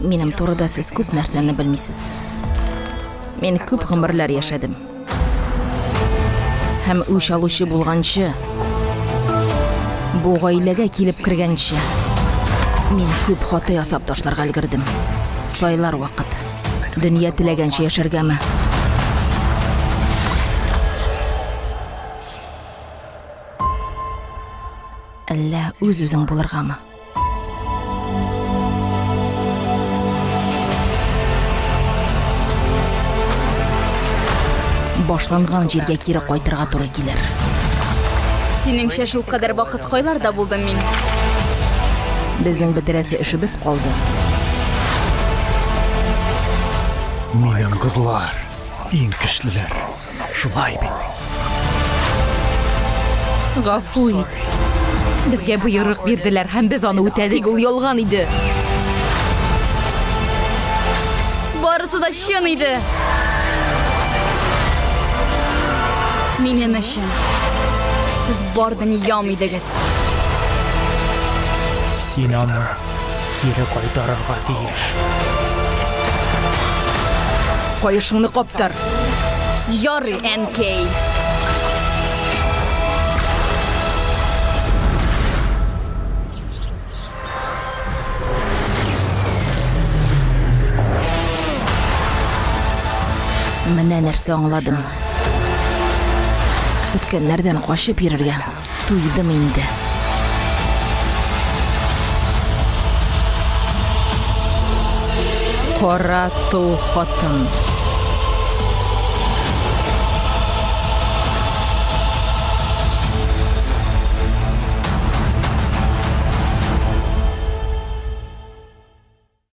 Минем турыда сез күп нәрсәне белмисез. Мин күп гомерләр яшәдем. Һәм үч алучы булганчы, бу гаиләгә килеп кергәнче, мин күп хата ясап ташларга өлгердем. Сайлар вакыт. Дөнья теләгәнчә яшәргәме? Әллә үз-үзең булыргамы? Башланган җиргә кире кайтырга туры килер. Синеңчә шул кадәр вакыт кайларда булдым мин? Безнең бетерәсе эшебез калды. Минем кызлар иң көчлеләр. Шулай бит. Гафу ит. Безгә боерык бирделәр һәм без аны үтәдек. Тик ул ялган иде. Барысы да чын иде. Минем өчен. Сез бар дөньям идегез. Син аны кире кайтарырга тиеш. Каешыңны каптыр. Ярый, әнкәй. Менә нәрсә аңладым. Үткәннәрдән качып йөрергә туйдым инде. Кара тол хатын.